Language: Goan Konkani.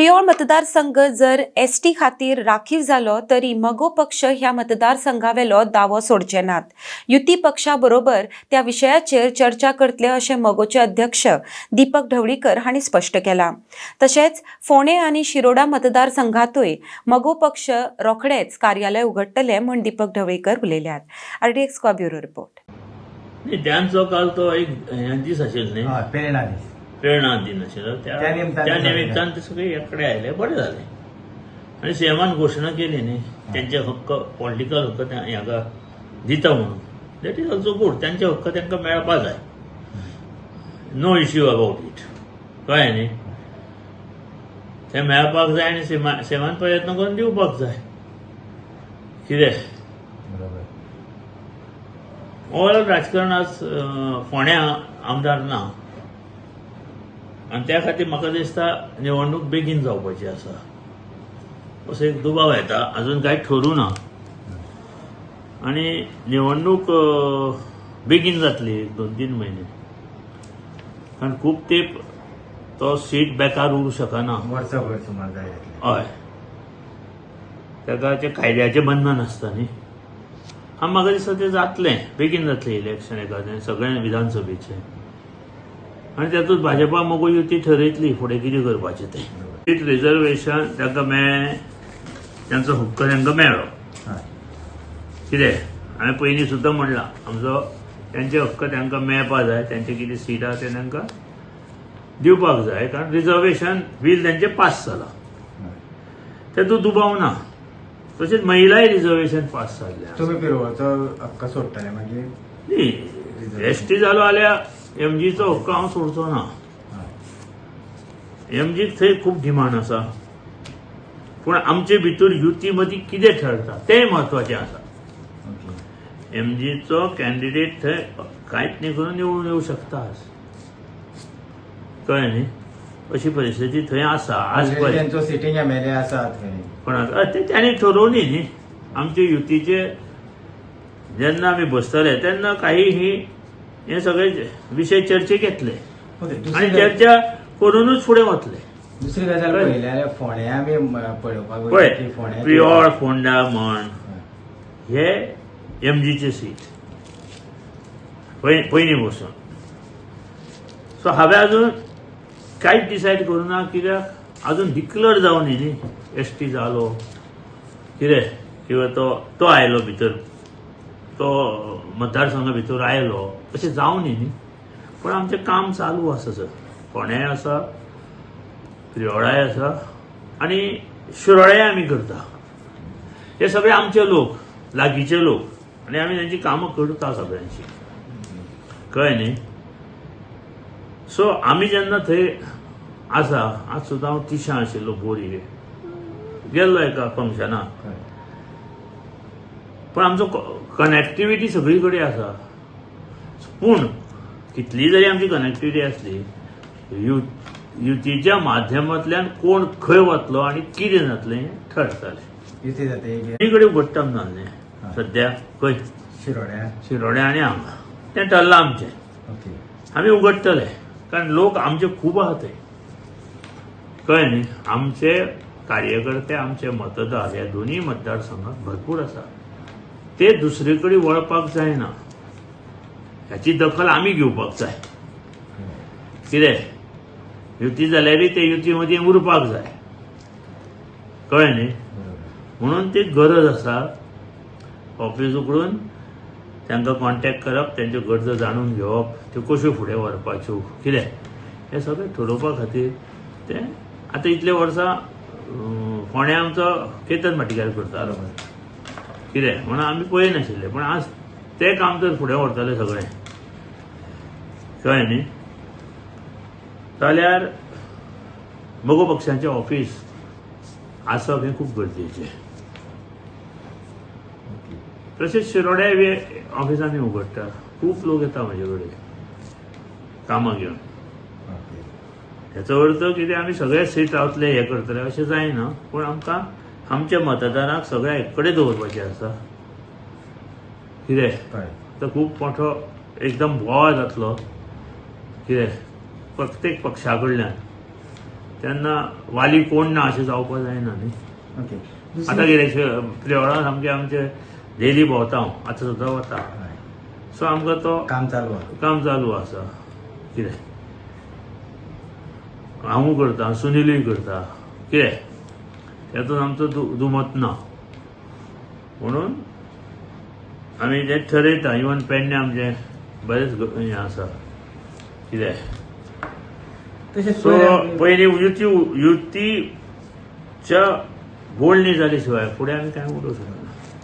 प्रियोळ मतदारसंघ जर एसटी खातीर राखीव जालो तरी मगो पक्ष ह्या मतदारसंघावेलो दावो सोडचे नात. युती पक्षा बरोबर त्या विशयाचेर चर्चा करतले अशें मगोचे अध्यक्ष दीपक ढवळीकर हांणी स्पश्ट केलां. तशेंच फोंडें आनी शिरोडा मतदारसंघातूय मगो पक्ष रोखडेच कार्यालय उगडटले म्हूण दीपक ढवळीकर उलयल्यात. RDX Goa bureau report. न्ही, त्यांचो काल तो एक हे दीस आशिल्लो न्ही. हय, प्रेरणा दीस. प्रेरणा दिन आशिल्लो. त्या त्या निमतान त्या ते सगळे. निमित्तान ते सगळे एककडे आयले, बरें जालें. आनी सीएमान घोशणा केली न्ही, त्यांचे हक्क, पॉलिटिकल हक्क हाका दिता म्हणून. That is also good. त्यांचे हक्क तांकां मेळपा जाय, नो इश्यू अबाउट it. कळ्ळें न्ही? ते मेळपाक जाय आनी सीएमान प्रयत्न करून दिवपाक जाय. कितें? बरोबर. ओवरऑल राजकारण आज फोंड्या आमदार ना आनी त्या खातीर म्हाका दिसता निवडणूक बेगीन जावपाची आसा असो एक दुबाव येता. अजून कांय ठरूं ना आनी निवडणूक बेगीन जातली, एक 2-3 म्हयने, कारण खूब तेंप तो सीट बेकार उरूंक शकना. वर्सभर सुमार जाय जातलें. हय, ताका तें कायद्याचें बंधन आसता न्ही. हा, म्हाका दिसता तें जातलें, बेगीन जातलें इलेक्शन एकादें सगळें विधानसभेचें आनी तातूंत भाजपा मगो युती ठरयतली फुडें कितें करपाचें तें. सीट रिजर्वेशन तांकां मेळ्ळें, तांचो हक्क तांकां मेळ्ळो. कितें हांवें पयलीं सुद्दां म्हणलां, आमचो तांचे हक्क तांकां मेळपा जाय. तांचे कितें सीट आहा ते तांकां दिवपाक जाय, कारण रिजर्वेशन बील तांचें पास जालां, तातूंत दुबाव ना. तशेंच महिलाय रिजर्वेशन पास जाल्लें आसा. तुमी पिरवळचो हक्क सोडटले मागीर? न्ही, एसटी जालो जाल्यार एमजीचो हक्क हांव सोडचो ना. एमजीक थंय खूब डिमांड आसा, पूण आमचे भितर युती मदीं कितें ठरता तें म्हत्वाचें आसा. एमजीचो कॅन्डिडेट थंय कांयच न्ही करून निवडून येवं शकता आज. कळ्ळें न्ही? अशी परिस्थिती थंय आसा आज ऑलरेडी पर्यंत. त्यांचो सिटींग एमएलए आसा थंय. कोणाक ते तांणी ठरोवनी न्ही. आमचे युतीचे जेन्ना आमी बसतले तेन्ना काही ही हे सगळे विशय चर्चेक येतले आनी चर्चा करूनच फुडें वतले. दुसरी गजाल कळ्ळें? पळयली जाल्यार फोंड्या आमी पळोवपाक पळय, वयता की फोंड्या प्रियोळ, फोंडा म्हण हे एमजीचे सीट पयलीं बसून. सो हांवें अजून कांयच डिसायड करूं ना, कित्याक अजून डिक्लर जावं न्ही न्ही एस टी जालो कितें किंवा तो तो आयलो भितर, तो मतदारसंघा भितर आयलो अशें जावं न्ही न्ही. पूण आमचें काम चालू आसा सर. फोंड्याय आसा, प्रियोळाय आसा आनी शिरोड्याय आमी करता. हे सगळे आमचे लोक, लागींचे लोक आनी आमी तांची कामां करता सगळ्यांची. कळ्ळें न्ही? सो आमी जेन्ना थंय आसा, आज सुद्दां हांव तिशां आशिल्लो, बोरी गेल्लो एका फंक्शनाक. पूण आमचो कनेक्टिविटी सगळी कडेन आसा. पूण कितली जरी आमची कनेक्टिविटी आसली, युतीच्या माध्यमांतल्यान कोण खंय वतलो आनी कितें जातलें हें ठरतलें. युती जाते. सगळी कडेन उगडटा जाल्लें सद्या खंय? शिरोड्या. शिरोड्या आनी हांगा तें ठरलां आमचें. आमी उगडटले, कारण लोक आमचे खूब आहा थंय. कळ्ळें न्ही? आमचे कार्यकर्ते, आमचे मतदार ह्या दोनूय मतदारसंघात भरपूर आसा. ते दुसरे कडेन वळपाक जायना ह्याची दखल आमी घेवपाक जाय. कितें युती जाल्यारय ते युती मदीं उरपाक जाय. कळ्ळें न्ही? म्हणून ती गरज आसा ऑफिस उगडून तांकां कॉन्टेक्ट करप, तांच्यो गरजो जाणून घेवप, त्यो कश्यो फुडें व्हरपाच्यो कितें हें सगळें ठरोवपा खातीर. तें आतां इतले वर्सां फोंड्या आमचो केतन भाटीकार करतालो कितें म्हणून आमी पळयनाशिल्ले, पूण आज तें काम तर फुडें व्हरतले सगळें. कळ्ळें न्ही? जाल्यार मगो पक्षाचें ऑफिस आसप हें खूब गरजेचें. तशेंच शिरोड्याय बी ऑफिस आमी उगडटा. खूब लोक येता म्हजे कडेन कामां घेवन. हेचो अर्थ कितें आमी सगळे सीट रावतले, हें करतले अशें जायना, पूण आमकां आमच्या मतदारांक सगळ्या एक कडेन दवरपाचें आसा. कितें तो खूब मोठो एकदम बोवाळ जातलो कितें प्रत्येक पक्षा कडल्यान. तेन्ना वाली कोण ना अशें जावपाक जायना न्ही. ओके. आतां कितें, प्रियोळा सामकें आमचे डेली भोंवता हांव, आतां सुद्दां वता. सो आमकां तो काम चालू आहा. काम चालू आसा. कितें हांवूय करता, सुनिलूय करता, कितें तातूंत आमचो दुमत ना. म्हणून आमी तें ठरयता. इवन पेडणे आमचें बरेंच हें आसा कितें. तशें सो पयलीं युतीच्या बोलणी जाली शिवाय फुडें आमी कांय उलोवंक शकना.